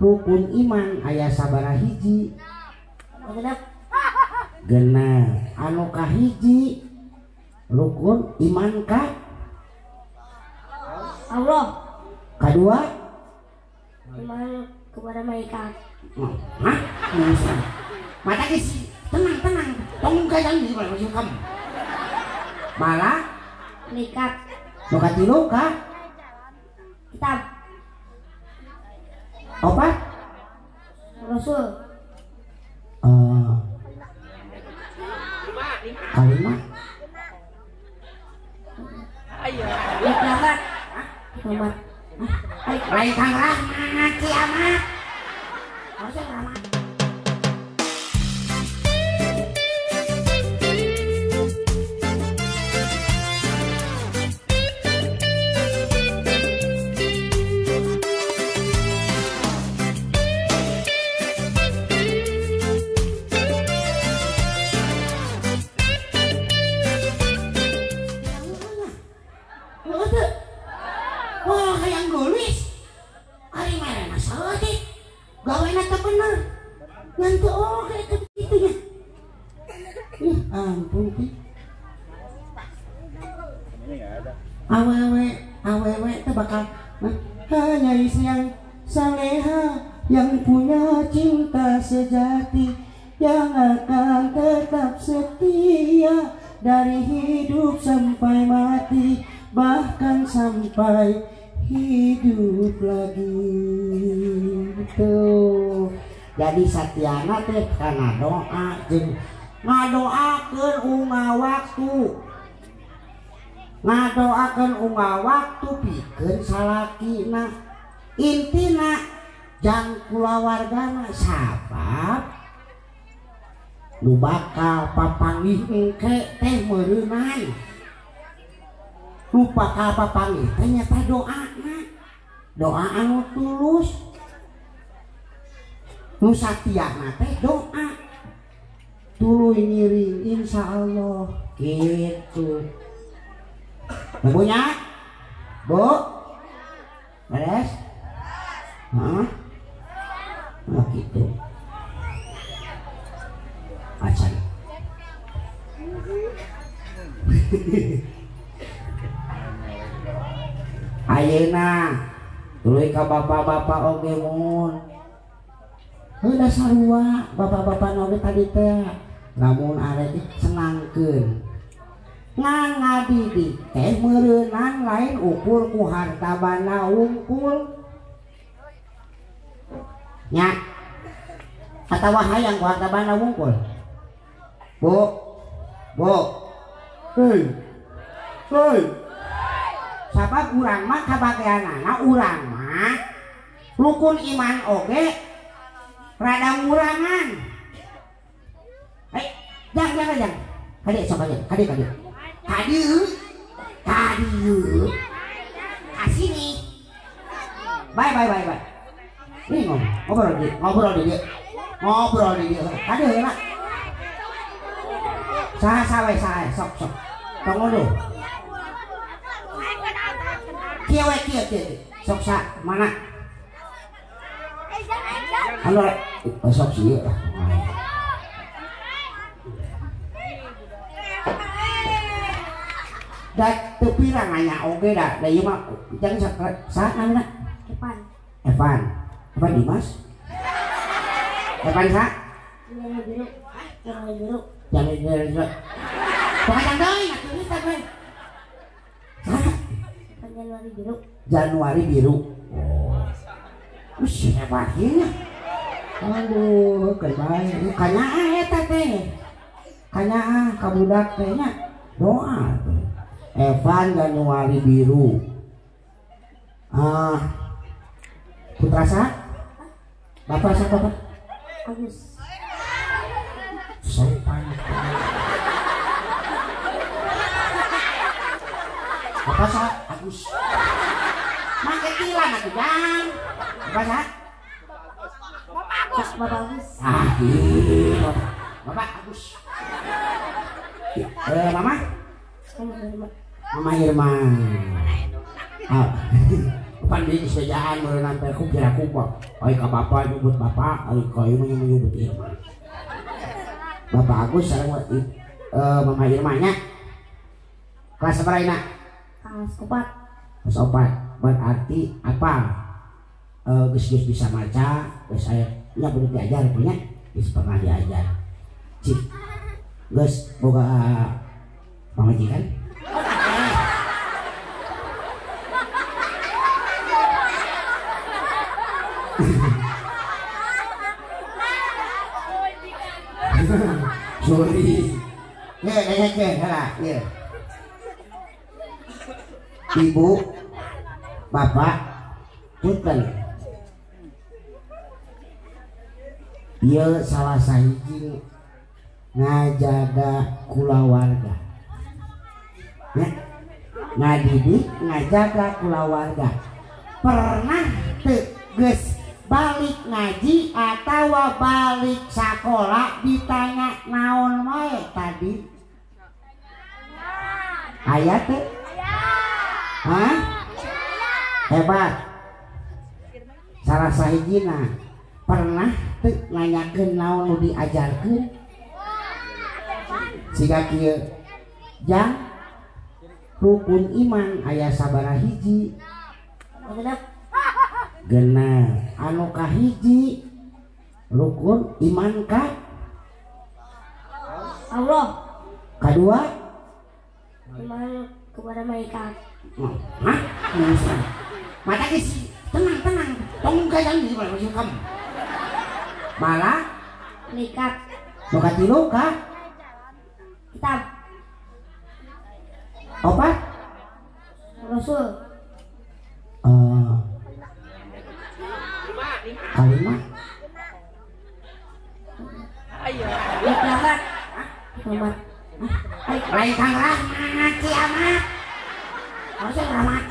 Rukun iman aya sabaraha hiji? Genep. Anu kahiji rukun iman ka Allah. Kadua iman kepada malaikat. Hah? Mata geus tenang tenang. Tong kayang di mana kamu. Malah malaikat. Nu katilu ka kitab. Opat Rasul. Kalima. Kiamat. Kiamat. Lain kang rahmat kiamat. Harusnya rahmat. Awewe teh bakal hanya istri yang saleha, yang punya cinta sejati, yang akan tetap setia dari hidup sampai mati, bahkan sampai hidup lagi. Tuh. Jadi satiana teh kana doa jeung ngadoakeun unggal waktu. Ngadoakeun unggal waktu pikeun salakina. Intina jang kulawargana sabab nu bakal papanggih engke teh meureunan. Nu bakal papanggih teh nyata doana. Doa anu tulus. Nu satiana teh doa. Tuluy ngiring insyaallah gitu. Ibunya, Bu, beres? Hah? Oh gitu. Acan. Ayeuna, tuluy ka bapak-bapak oge mun. Heuh sarua bapak-bapak oge tadi teh. Lamun arek senangkeun. Ngan ngadidik teh meureunan lain ukur ku harta banda wungkul nya atawa hayang ku harta banda wungkul. Bu, bu, hei, hei, sabab urang mah kabageanana urang mah rukun iman oge rada ngurangan. Jangan, jangan, jangan. Kade sok aja, kade, kade. Kade, kade. Kasini. Bye, bye, bye, bye. Ini ngobrol di, ngobrol di dia. Ngobrol di dia. Kade heula. Saha sawe saha, sok sok. Tong ngono. Kieu we kieu kieu. Sok sa mana? Anu sok sieun lah. Da teu pirang nanya oge da, da ieu mah jangan saha namina? Evan. Evan. Evan Dimas? Evan sa? Jalan biru. Jalan biru. Jalan biru. Pakaian deui atuh kita we. Saha? Januari biru. Januari biru. Oh. Wih, hebat ieu. Aduh, keur bae. Kanyaah eta teh. Kanyaah ka budak teh nya. Doa teh. Evan Januari biru. Putra sa? Bapak siapa Bapak? Agus. Sopan. Bapak sa? Agus. Make tilan atuh jang. Bapak sa? Bapak Agus. Bapak Agus. Ah, iya. Bapak Agus. Mama? Mama Irma. Ah. Pan di sepedaan baru nampe aku kira aku kok. Ai ka bapak nyebut bapak, ai ka ieu nyebut Irma. Bapak Agus sareng Mama Irma nya. Kelas berapa ina? Kelas 4. Kelas 4. Berarti apa? Geus bisa maca, geus aya nya perlu diajar punya, geus pernah diajar. Cik. Geus boga pamajikan? Sorry. Ya. Ibu, bapak, punten. Ieu salah sahiji ngajaga kulawarga. Ya. Ngadidik ngajaga kulawarga. Pernah teu geus balik ngaji atau balik sekolah ditanya naon wae tadi? Aya teu? Hah? Hebat. Salah sahijina pernah teu nanyakeun naon nu diajarkeun? Siga kieu. Jang rukun iman aya sabaraha hiji? Genep. Anu kahiji rukun iman ka Allah. Kadua iman kepada malaikat. Hah? Mata geus tenang tenang. Tong kayang di mana kamu. Malah malaikat. Nu katilu ka kitab. Opat? Rasul. Kalima. Kiamat. Kiamat. Lain kang rahmat kiamat. Harusnya rahmat.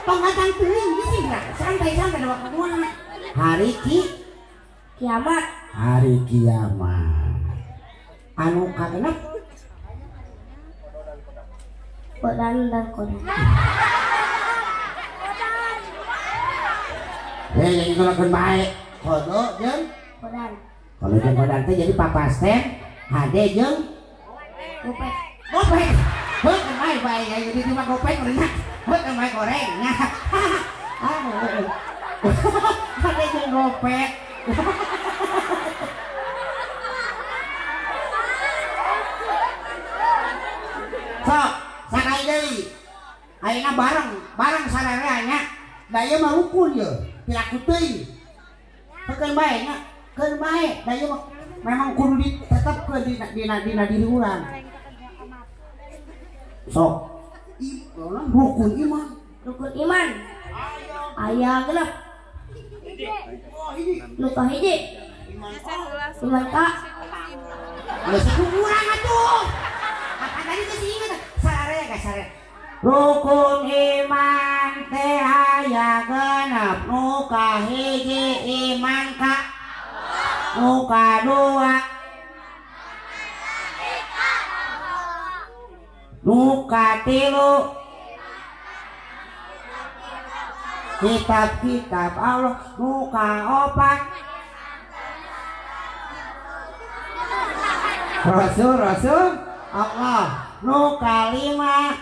Tong kacang teuing geus santai-santai da waktu hari kiamat. Hari kiamat. Anu kagenep Kodan dan kodan. Yang itu lakukan baik. Kodo jeung kodan. Kodo jeung kodan teh jadi papasten hade jeung gopek. Gopek. Heuh bae bae jadi mah gopek urang. Heuh bae goreng. Hade jeung gopek. Sok, sakali deui. Ayeuna bareng sararea nya. Da ieu mah rukun ye. Piraku teuing. Keun bae nya, keun bae. Da ieu mah memang kudu ditetepkeun dina diri urang. Sok, rukun iman. Rukun iman. Aya genep. Nu kahiji. Iman ka. Geus kurang atuh. Apa tadi geus inget sararea ka sararea. Rukun iman teh aya genep. Nu kahiji iman ka Allah. Nu kadua nu katilu kitab-kitab Allah. Nu kaopat Rasul-rasul Allah. Nu kalima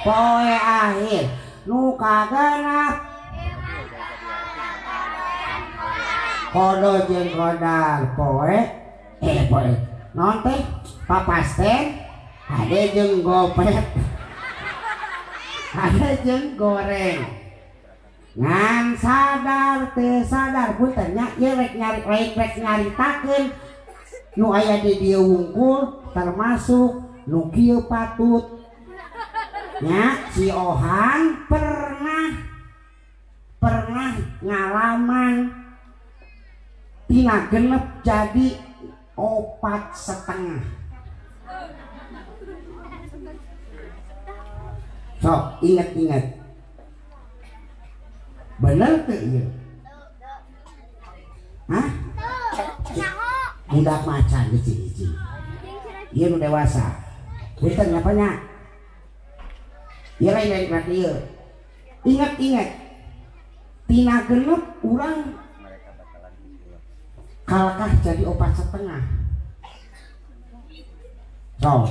poe akhir. Nu kagenep kodo jeung kodar poe poe non teh papasten hade jeung gopet hade jeung goreng ngan sadar teu sadar punten nya ieu rek nyari rek nyaritakeun nu aya di dieu wungkul termasuk nu kieu patut nya. Si Ohang pernah ngalaman tina genep jadi 4,5. Sok inget-inget bener tuh iya. Hah? Budak macan hiji-hiji ieu nu dewasa punten nyapanya Ieu lain berarti ieu. Ingat-ingat tina genep urang kalakah jadi 4,5. So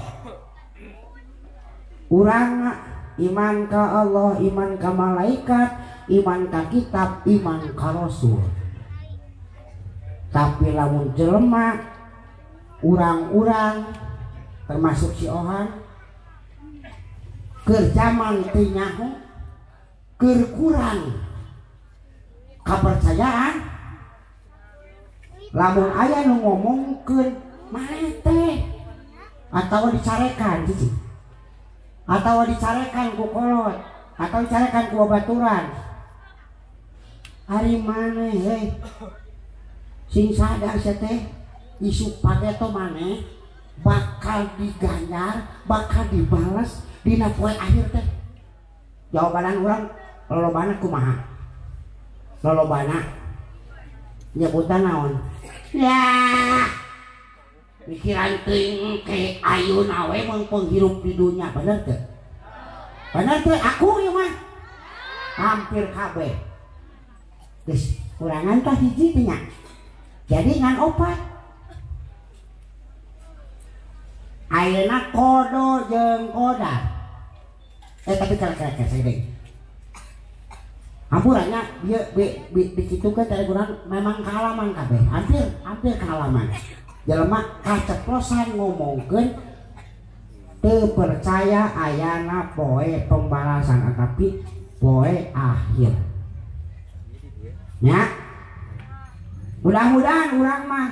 urang iman ka Allah, iman ka malaikat, iman ka kitab, iman ka rasul. Tapi lamun jelema urang-urang termasuk si Ohan keur zaman teu nyaho, keur kurang kepercayaan, lamun aya nu ngomongkeun maneh teh atawa dicarekan cici, atawa dicarekan ku kolot, atau dicarekan ku babaturan, ari maneh heuh sing sadar sia teh isuk pageto maneh bakal diganjar, bakal dibales dina poe akhir teh. Jawaban urang lolobana kumaha? Lolobana nyebutan naon? Ya mikiran teuing ke ayeuna we meungpeung hirup di dunya, bener teu? Bener teu? Aku ieu mah hampir kabeh. Geus kurangan tah hiji teh nya. Jadi ngan 4. Ayeuna kodo jeung kodar. Tapi kira-kira saya deh. Hampurannya dia dikitukeun teh kurang memang kaalaman kabeh. Hampir kaalaman. Jelema kaceplosan ngomongkeun teu percaya ayana poe pembalasan tapi poe akhir. Nya. Mudah-mudahan urang mah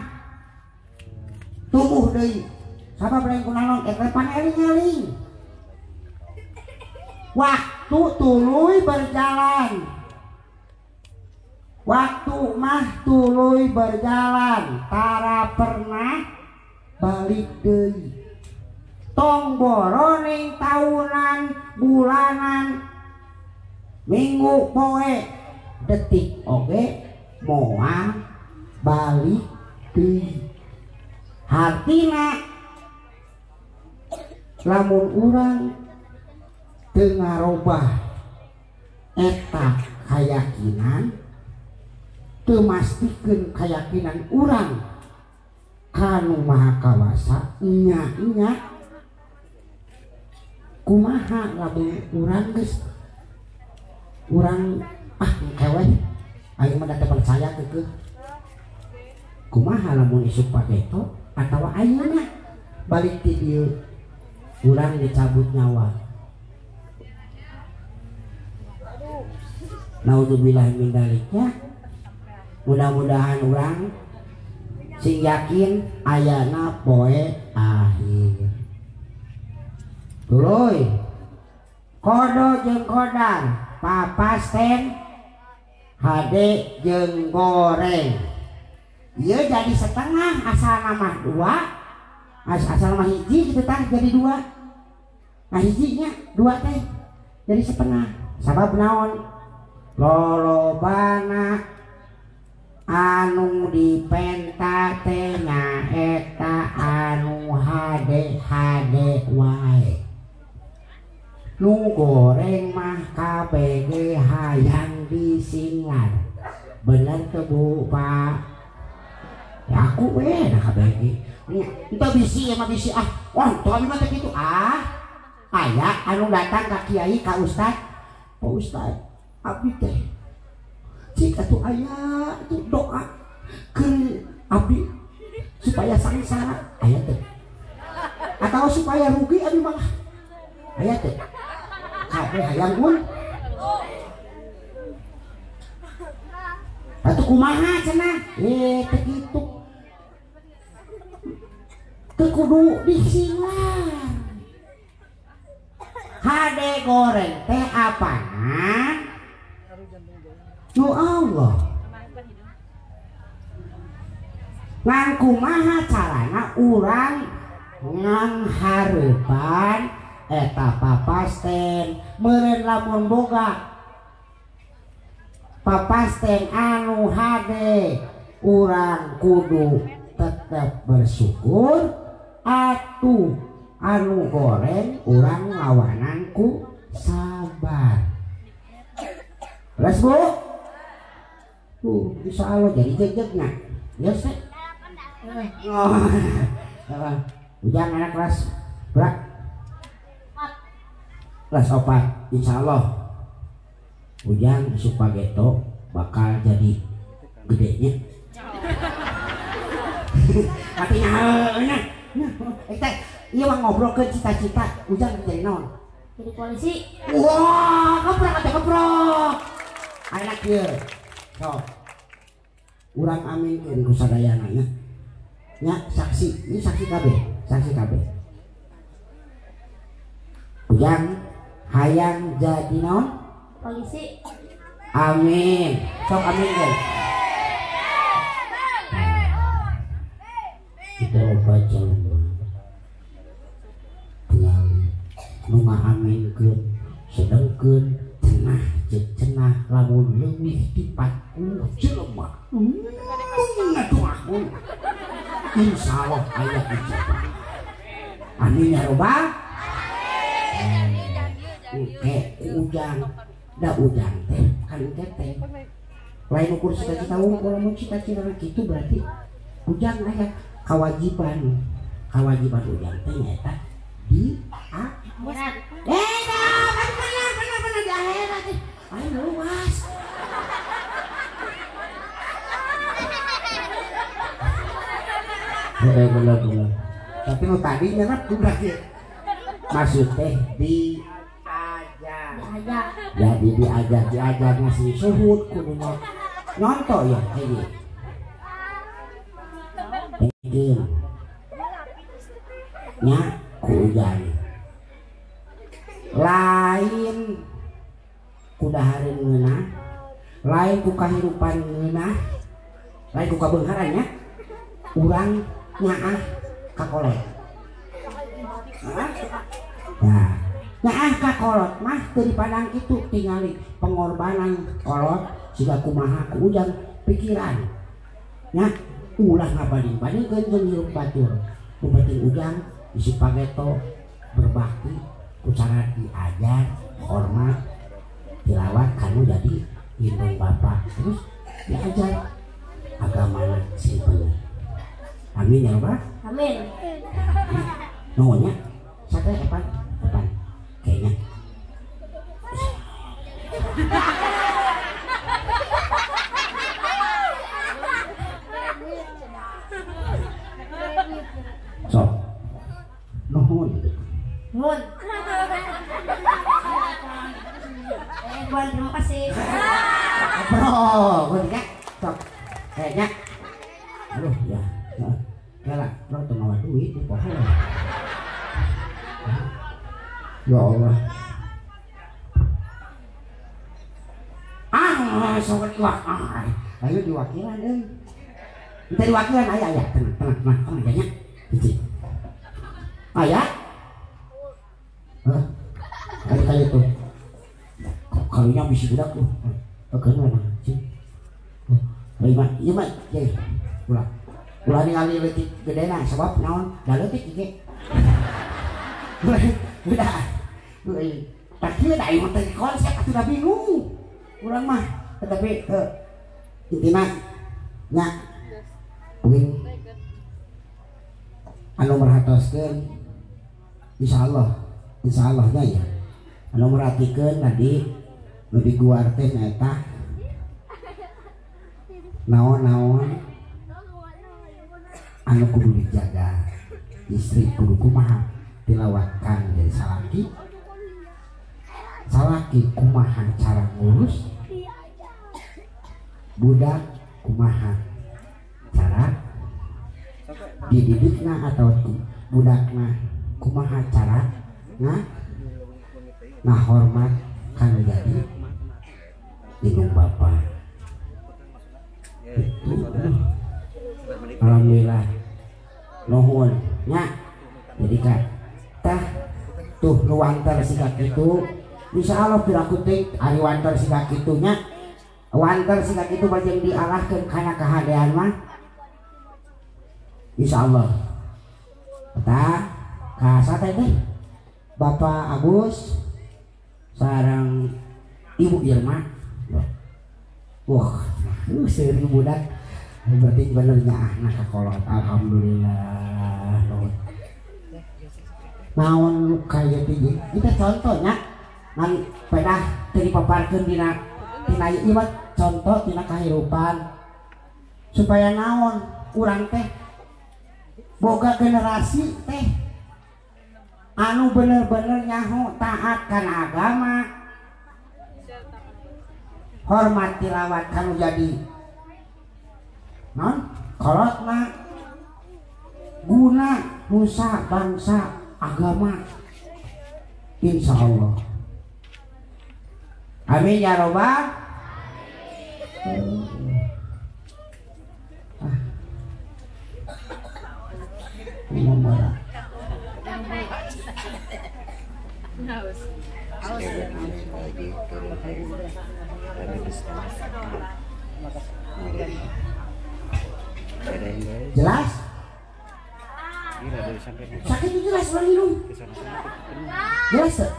tumbuh deui. Sabab lain kunaon eta pan eling-eling. Waktu tuluy berjalan. Waktu mah tuluy berjalan, tara pernah balik deui. Tong boroning tahunan, bulanan, minggu, poe, detik oge moal balik deui. Hartina lamun urang teu ngarobah eta kayakinan, teu mastikeun kayakinan urang kanu Maha Kawasa, nya kumaha lamun urang geus urang ah engke we aing mah da teu percaya keukeuh. Kumaha lamun isuk pageto atawa ayeuna balik ti dieu urang dicabut nyawa. Naudzubillah min dzaliknya. Mudah-mudahan urang sing yakin ayana poe akhir. Tuluy kodo jeung kodar, papasten hade jeung goreng. Ieu jadi setengah, asal mah 2, asal mah hiji kitu tah jadi 2. Nah hijinya 2 teh jadi setengah. Sabab naon? Lolobana anu dipenta teh nyaeta anu hade-hade wae. Nu goreng mah kabeh hayang disinglar. Bener teu Bu Pak? Ya aku we nah kabeh. Entah bisi emang bisi ah. Wah, teu abi mah teh kitu ah. Aya anu datang ka kiai ka ustad. Pak ustad, abdi teh cik atuh aya itu doa ke abdi supaya sangsara aya teh. Atau supaya rugi abdi malah aya teh. Kabeh hayang un. Atuh kumaha cenah? Teh kitu. Teu kudu disinglar. Hade goreng teh apaan? Nu Allah. Ngan kumaha carana urang nganghareupan eta papasten meureun lamun boga papasten anu hade urang kudu tetep bersyukur atuh anu goreng urang lawanan ku Sabar. Beres Bu? Insya Allah jadi jejeknya. Ya sih. Oh. Ujang anak kelas berapa? Kelas 4. Insya Allah Ujang Supageto bakal jadi gedenya. Artinya teh, iya mah ngobrol ke cita-cita Ujang jadi naon? Jadi polisi. Wah, keprok atuh keprok. Anak ieu. Sok. Urang aminkeun ku sadayana nya. Nya saksi, ini saksi kabeh, saksi kabeh. Ujang hayang jadi naon? Polisi. Amin. Sok aminkeun. Kita loba jelema tingali nu ngaaminkeun sedengkeun cenah jeung cenah lamun leuwih ti 40 jelema ngadoakeun insyaallah aya ijabah. Amin ya robbal alamin. Oke, Ujang da Ujang teh kan teh lain ukur cita-cita wungkul lamun cita-cita kitu berarti Ujang aya kewajiban Ujang teh nyaeta di akhirat. Bener di akhirat. Ayo luas. Bener. Tapi nu tadi nyerap budak ieu. Maksud teh diajar. Jadi diajar masih suhud kudu nyonto ya ieu. Nya ku Ujang lain ku dahareun ngeunah, lain ku kahirupan ngeunah, lain ku kabeungharan nya urang nyaah ka kolot. Nah, nyaah ka kolot mah teu dipandang kitu tingali pengorbanan kolot siga kumaha ku Ujang pikiran nya ulah ngabanding-bandingkeun jeung hirup batur. Nu penting Ujang isi pageto berbakti ku cara diajar hormat tilawat kanu jadi indung bapak terus diajar agamana sing bener. Amin ya Rabbal. Amin. Nuhun nya. Sate epan kayaknya. Sok. Nuhun. Nuhun. Buan terima kasih. Bro, nya. Sok. Kayaknya. Aduh ya. Kela, bro teu mawa duit di pohon. Ya Allah. Ah, sok wah. Ayo diwakilan euy. Minta diwakilan aya aya. Tenang, tenang, tenang, tenang nya. Hiji. Aya? Hah? Ayo kali itu. Kalinya bisi budak tuh. Oke, mana? Cing. Ieu mah, ieu mah, ye. Ulah. Ulah ningali leutik gedena sebab naon? Da leutik ieu. Udah. Tak kieu da ieu teh konsep atuh da bingung. Urang mah tetapi intina nya uing anu merhatoskeun insyaallah nya ya anu merhatikeun tadi nu diguar teh nyaeta naon-naon anu kudu dijaga istri kudu kumaha tilawatkan jadi salaki salaki kumaha cara ngurus budak kumaha cara dididikna atau budakna kumaha cara nah hormat kan jadi indung bapa itu. Alhamdulillah nuhun nya jadi kan tah tuh nu wanter siga kitu insyaallah piraku teh ari wanter siga kitu nya wanter siga kitu bajeng dialahkeun kana kahadean mah insyaallah. Tah ka sate teh Bapak Agus Sareng Ibu Irma. Wah, seueur budak. Berarti bener nyaahna ka kolot. Alhamdulillah. Naon nu kaya teh kita contohnya ngan pedah teu dipaparkeun dina tina ieu mah contoh tina kahirupan supaya naon urang teh boga generasi teh anu bener-bener nyaho taat kana agama, hormat tilawat kanu jadi naon kolotna guna nusa bangsa agama, insya Allah. Amin ya robbal. Jelas? Sakit itu jelas orang minum. Jelas tak?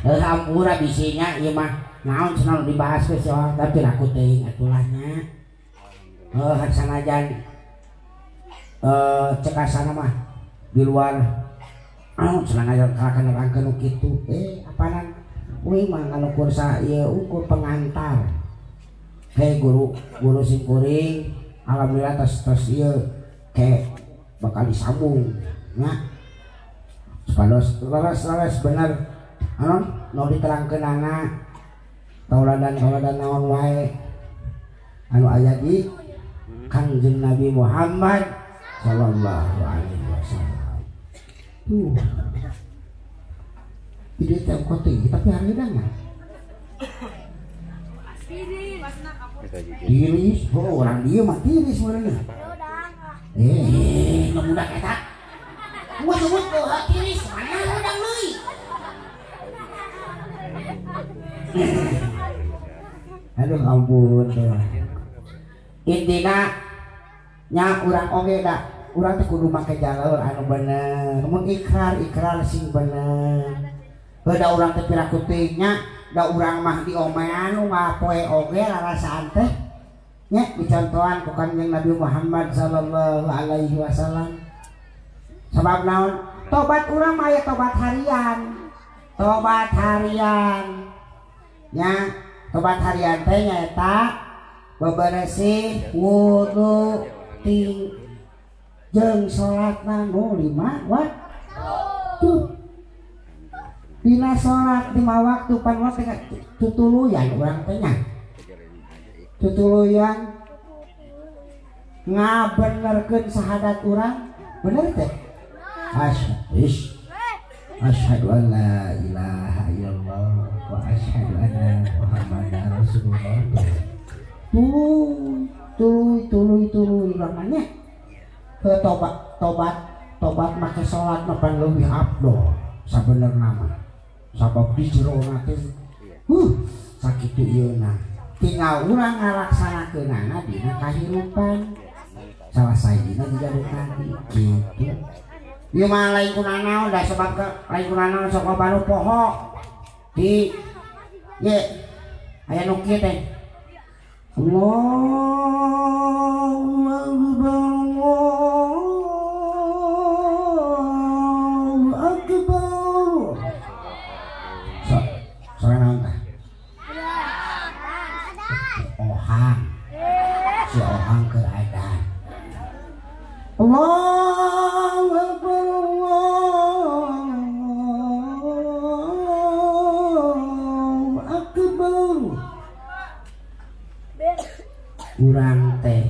Hampura bisinya ieu mah naon cenah dibahas we soal tapi aku teuing atulah nya. Heuh sanajan cek asana mah di luar naon cenah ngajarkeun nerangkeun nu kitu. Apanan uing mah nganu kursa ieu ukur pengantar. Hei guru guru singkuring alhamdulillah tos tos ieu ke bakal disambung nya supados leres-leres bener anu nu diterangkeunana tauladan-tauladan naon wae anu aya di Kangjeng Nabi Muhammad sallallahu alaihi wasallam. Tuh. Jadi teh kote tapi hareudang mah. Tiris, oh orang dia mah tiris sebenarnya. Ngebudak eta. Gua sebut oh, tiris, mana udang leuy. Aduh ampun. Intina nya urang oge da, urang teh kudu make jalur anu bener. Mun ikrar, ikrar sing bener. Heuh da urang teh piraku teh nya, da urang mah diomean ngapoe oge rarasaan teh nya dicontohan ku Kanjeng Nabi Muhammad sallallahu alaihi wasallam. Sabab naon? Tobat urang mah aya tobat harian. Tobat harian. Nya, tobat harian teh nyaeta beberesih, wudu, ting jeung salatna nu 5 waktu. Dina salat 5 waktu pan waktu tutuluyan urang teh nya. Tutuluyan ngabenerkeun syahadat urang, bener teh? Asyhadu an la ilaha illallah wa asyhadu anna Muhammadar Rasulullah. Tuluy tuluy tuluy urang mah nya. Heuh tobat tobat tobat make salat mah pan leuwih afdol sabenerna mah. Sabab di jerona teh sakitu ieuna. Tinggal urang ngalaksanakeunana dina kahirupan. Salah sahijina jiga nu tadi kitu. Ieu mah lain kunanaon da sebab lain kunanaon sok loba nu poho. Di ye aya nu kieu teh. Allahu akbar Allahu akbar. Sok sore naon tah? Ohang. Si ohang keur adan. Allahu akbar Allahu akbar. Urang teh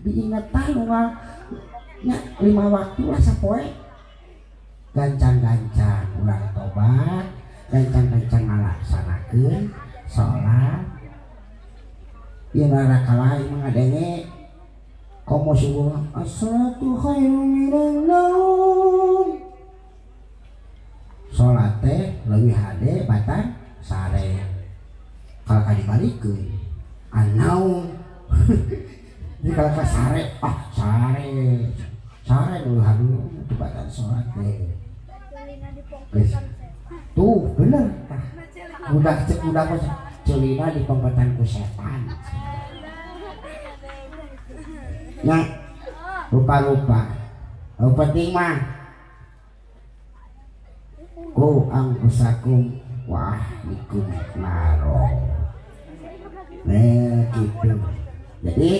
diingetan urang nya 5 waktu lah sapoe. Gancang-gancang urang tobat, gancang-gancang ngalaksanakeun salat. Ieu rara lain mah ngadenge komo subuh as-salatu khairum minan naum. Salat teh leuwih hade batan sare. Kalau ka dibalikeun an-naum. Jadi kalau ka sare, ah sare. Sare dulu halu tibatan sholat teh. Geus. Tuh bener tah. Budak cek budak mah ceulina dipongpetan ku setan. Nya rupa-rupa. Nu penting mah ku angkusakum wa ahlikum naro. Nah gitu. Jadi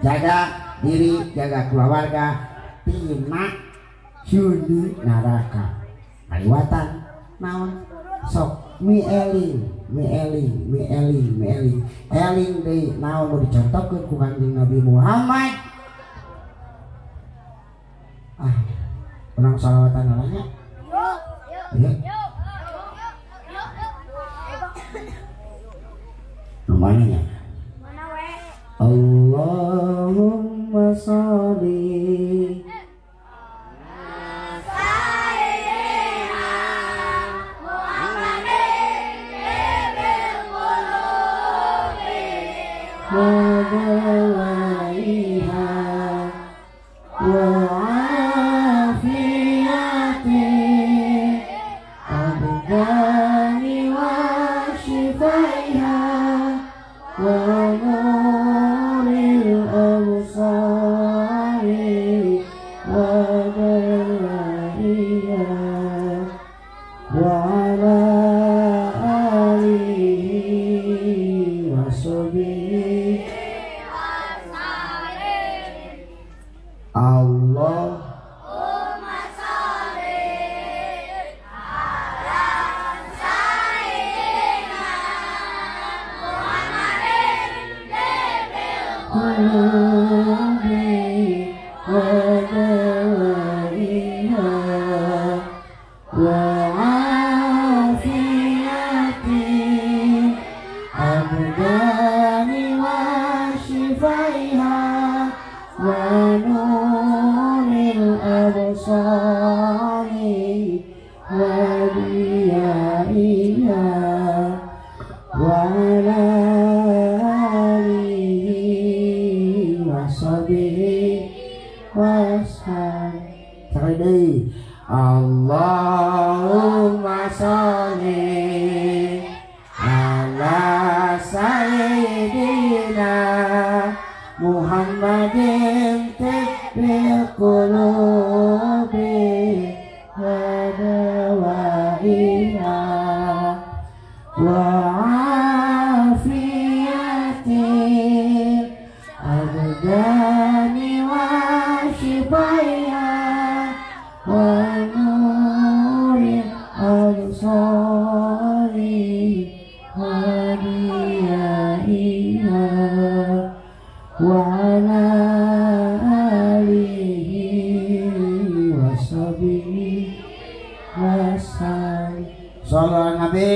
jaga diri, jaga keluarga, tina suni neraka. Kaliwatan naon sok mi eling, mi eling, mi eling, mi eling. Eling deui naon nu dicontohkeun ku Kanjeng Nabi Muhammad. Ah, urang salawatan nanya. Ya. Mana nya? Allahumma sholli ala sayyidina Muhammadin bil qulubi wa dawaiha wa afiyati abdani wa shifaiha wa nuril absari wa dalaiha wa ala alihi wa sahbihi wa sallim. Allahumma sholli ala sayyidina Muhammadin qulubi wa dawaiha wa afiyati abdani wa shifaiha wa nuril absari wa diyaiha wa ala alihi wa sahbihi wa sallim. Allahumma sholli ala sayyidina Muhammadin tibbil qulubi wa dawaiha wa afiyatil abdani wa shifaiha wa nuril absari wa diyaiha wa ala alihi wa sahbihi wa sallim. Sallu Nabi.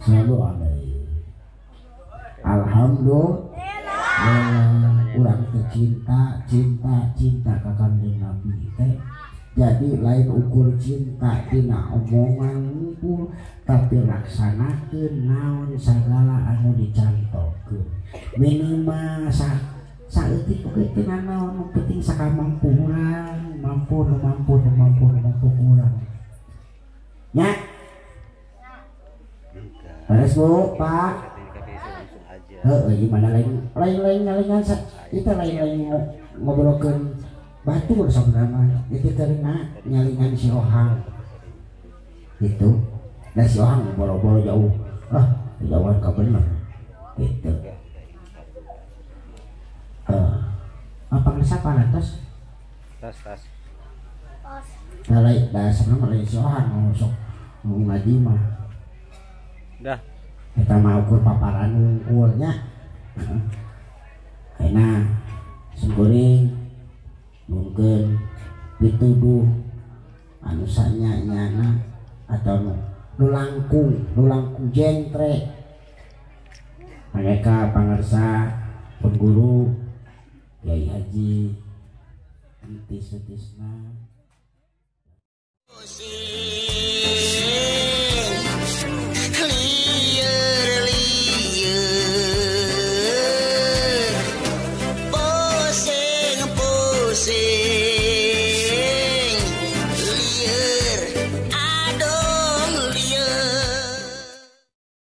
Sallu alaihi. Alhamdulillah urang teh cinta cinta cinta ka Kanjeng Nabi teh. Jadi lain ukur cinta dina omongan ngumpul tapi laksanakeun naon sagala anu dicantokeun. Minimal saeutik oge teu nanaon, nu penting sakamampu urang, mampu nu mampu nu mampu nu mampu urang. Nya. Beres Bu, Pak. Heeh, gimana lain lain lain itu lain-lain ngobrolkeun batur sebenarnya itu karena nyalingan si Ohang gitu. Nah si Ohang boro-boro jauh, ah jauhan ka bener gitu. Apa geus apa lantas? Tas tas. Nah lain dah sebenarnya lain si Ohang sok ngaji mah. Dah. Kita mau ukur paparan unggulnya. Ayeuna sengguring mungkin pituduh anu sanya-nyana atau nu langkung jentre. Mereka pangersa pun guru Kiai Haji Entis Sutisna.